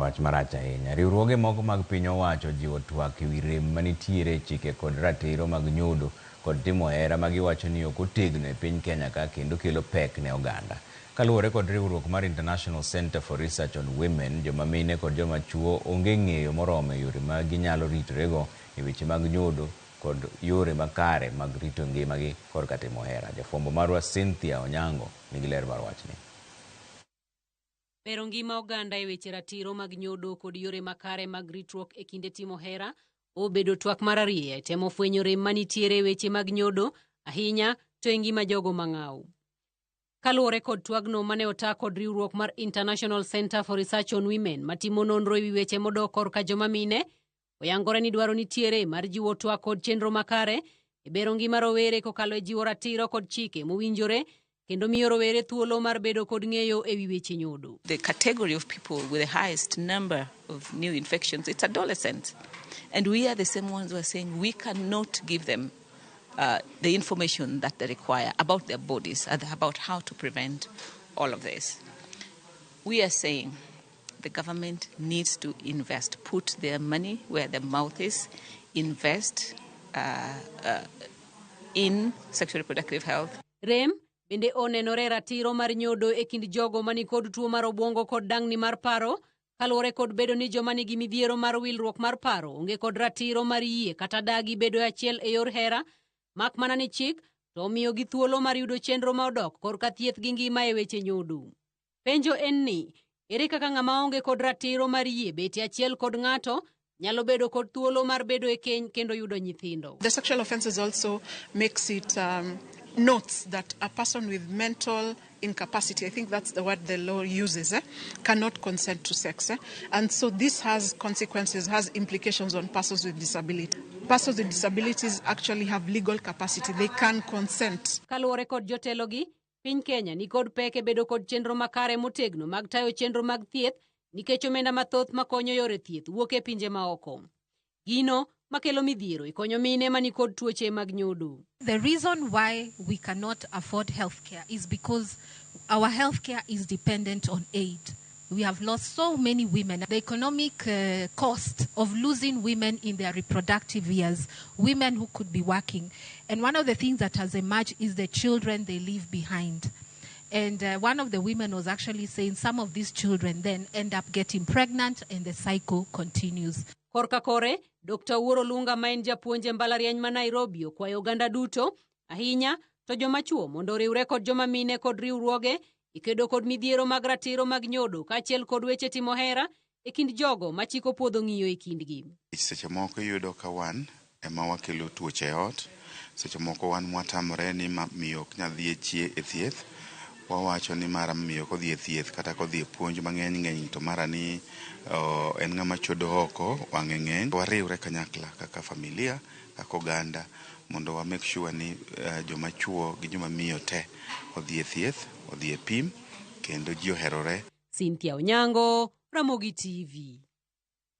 Wach marach ahinya. Riwruoge moko mag piny owacho jiwo twak ewi rem manitiere e chike kod ratiro mag nyodo kod timo hera ma giwacho ni ok otegno e piny Kenya ka kendo kelo pek ne oganda. Kaluwore kod riwruok mar International Centre for Research on Women, joma mine kod joma chuo onge ng'eyo moromo e yore ma ginyalo ritorego e weche mag nyodo kod yore makare mag rito ngimagi korka timo hera. Jafwambo marwa Cynthia Onyango nigi ler mar wachni. Bero ngima oganda e weche ratiro mag nyodo kod yore makare mag ritruok e kinde timo hera obedo twak mar arieya e temo fwenyo rem manitiere e weche mag nyodo ahinya to e ngima jogo mang'aw. Kaluwore kod twagno mane ota kod riwruok mar International Center for Research on Women matimo nonro ewi weche modok korka joma mine, oyangore ni dwaro nitiere mar jiwo twak kod chenro makare e bero ngima rowere kokalo e jiwo ratiro kod chike mowinjore kendo miyo rowere thuolo mar bedo kod ng'eyo ewi weche nyodo. The category of people with the highest number of new infections, it's adolescents. And we are the same ones who are saying we cannot give them the information that they require about their bodies and about how to prevent all of this. We are saying the government needs to invest, put their money where their mouth is, invest in sexual reproductive health. Rem bende onenore ratiro mar nyodo e kind jogo manikod tuo mar obwongo kod dang'ni mar paro kaluwore kod bedo ni joma nigi midhiero mar wilruok mar paro onge kod ratiro mar yie kata dagi bedo e achiel e yor hera mak mana ni chik to omiyogi thuolo mar yudo chenro ma odok korka thieth gi ngima e weche nyodo. Penjo en ni, ere kaka ng'ama onge kod ratiro mar yie bet e achiel kod ng'ato nyalo bedo kod thuolo mar bedo e keny kendo yudo nyithindo? The sexual offences also makes it notes that a person with mental incapacity, I think that's the word the law uses, cannot consent to sex. And so this has consequences, has implications on persons with disability. Persons with disabilities actually have legal capacity, they can consent. Kaluwore kod jotelogi, piny Kenya ni kod pek e bedo kod chenro makare motegno mag tayo chenro mag thieth nikech omenda mathoth makonyo yore thieth wuok e pinje maoko. Gino makelo midhiero e konyo mine mani kod tuoche mag nyodo. The reason why we cannot afford healthcare is because our healthcare is dependent on aid. We have lost so many women. The economic cost of losing women in their reproductive years, women who could be working. And one of the things that has emerged is the children they leave behind. And one of the women was actually saying some of these children then end up getting pregnant and the cycle continues. Korka kore, Dr. Wuoro Lunga ma en japuonj e mbalariany ma Nairobi okwayo oganda duto, ahinya to joma chuo mondo oriwre kod joma mine kod riwruoge e kedo kod midhiero mag ratiro mag nyodo kaachiel kod weche timo hera e kind jogo ma chik opuodho ng'iyo e kindgi. Seche moko iyudo ka wan ema wakelo tuoche e ot, seche moko wan mwatamore ni miyo ok nyal dhi e chie e thieth, wawacho ni mara miyo kodhi e thieth kata kodhi e puonj mang'eny ng'eny to mara ni en ng'ama chodo oko wang'e ng'eny. Wariwre kanyakla kaka familia, kaka oganda mondo wa make sure ni joma chuo gi joma miyo te odhi e thieth, odhi e pim kendo ji oherore. Cynthia Onyango, Ramogi TV.